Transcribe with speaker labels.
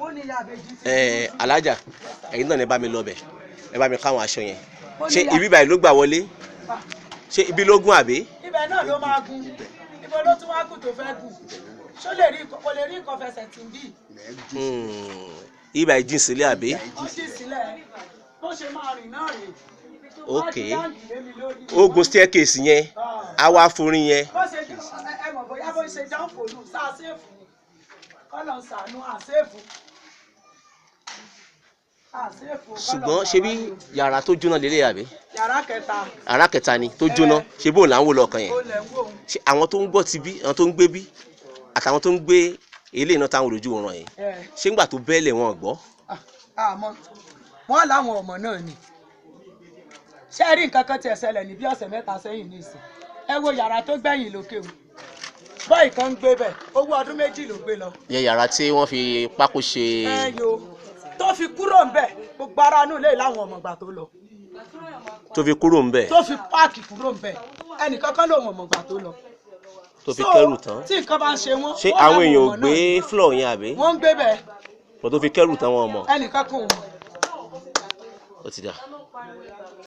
Speaker 1: Ó ní ìyá àbèjì ti
Speaker 2: Ẹ alájà, ẹ̀yin náà ní bá mi lọ bẹ̀, ẹ bá mi káwọn aṣọ yẹn.
Speaker 1: Ó ní
Speaker 2: Ṣé
Speaker 1: ìyá-
Speaker 2: ibi báyìí ló gbà wọlé? Ṣé ibi ló gún àbí?
Speaker 1: Ibẹ̀ náà ló máa gun. Ibo ló tún wá kù tó fẹ́ gùn? Ṣó lè rí, kò lè rí nǹkan fẹsẹ̀ tì ń bì?
Speaker 2: Ibi báyìí jìn sílẹ̀ àbí?
Speaker 1: Ó sì sílẹ̀, bó ṣe máa rìn náà rèé.
Speaker 2: Ok.
Speaker 1: Wá di dáǹgì lé mi lórí.
Speaker 2: Ó gun staircase yẹn, á wá forin yẹn.
Speaker 1: Bó ṣe ẹ mọ̀ bóyá bó ṣe dáǹfò nù sáà séèfù ni, kọ́lọ̀ ń sànú àséèfù àséèfù.
Speaker 2: Ṣùgbọ́n ṣé bí yàrá tó jóná lélẹ̀ àbí?
Speaker 1: Yàrá kẹta.
Speaker 2: Yàrá kẹta ni tó jóná. Ṣé bóun là ń wò lọ́ọ̀kan yẹn?
Speaker 1: Ó lẹ̀ ń wò ó.
Speaker 2: Ṣé àwọn tó ń gbọ́ ti bí, àwọn tó ń gbé bí àtàwọn tó ń gbé eléyìí náà táwọn olójú wọn yẹn, ṣé ńgbà tó bẹ́ẹ̀lẹ̀ wọn gbọ́?
Speaker 1: Àmọ́ wọ́n láwọn ọmọ náà ni. Ṣé ẹ rí nǹkan kan tiẹ̀ ṣẹlẹ̀ ní bí ọ̀sẹ̀ 3 sẹ́yìn nísìn? Ẹ wo yàrá tó gbẹ̀yìn lókè o, bọ́ì kan ń gbé bẹ̀, owó ọdún 2 ló gbé lọ.
Speaker 2: Yẹ yàrá tí wọ́n fi pákó ṣe.
Speaker 1: Ẹ yo tó fi kúrò ńbẹ̀, gbogbo ara inú ilé láwọn ọmọ ìgbà tó lọ.
Speaker 2: Tó fi kúrò ńbẹ̀.
Speaker 1: Tó fi páàkì kúrò ńbẹ̀, ẹnìkan kan lòun ọmọ ìgbà tó lọ.
Speaker 2: Tó fi
Speaker 1: So,
Speaker 2: kẹ́rù tán.
Speaker 1: Tí nǹkan bá ń ṣe wọ́n,
Speaker 2: Ṣé
Speaker 1: wọ́n
Speaker 2: àwọn
Speaker 1: láwọn
Speaker 2: èèyàn ò
Speaker 1: ọmọ
Speaker 2: gbé
Speaker 1: náà ni.
Speaker 2: floor yẹn àbí?
Speaker 1: Wọ́n ń gbé bẹ̀.
Speaker 2: Bọ́ tó fi kẹ́rù tán wọn mọ̀.
Speaker 1: Ẹnìkan kan ò mọ̀.
Speaker 2: Ó ti dà.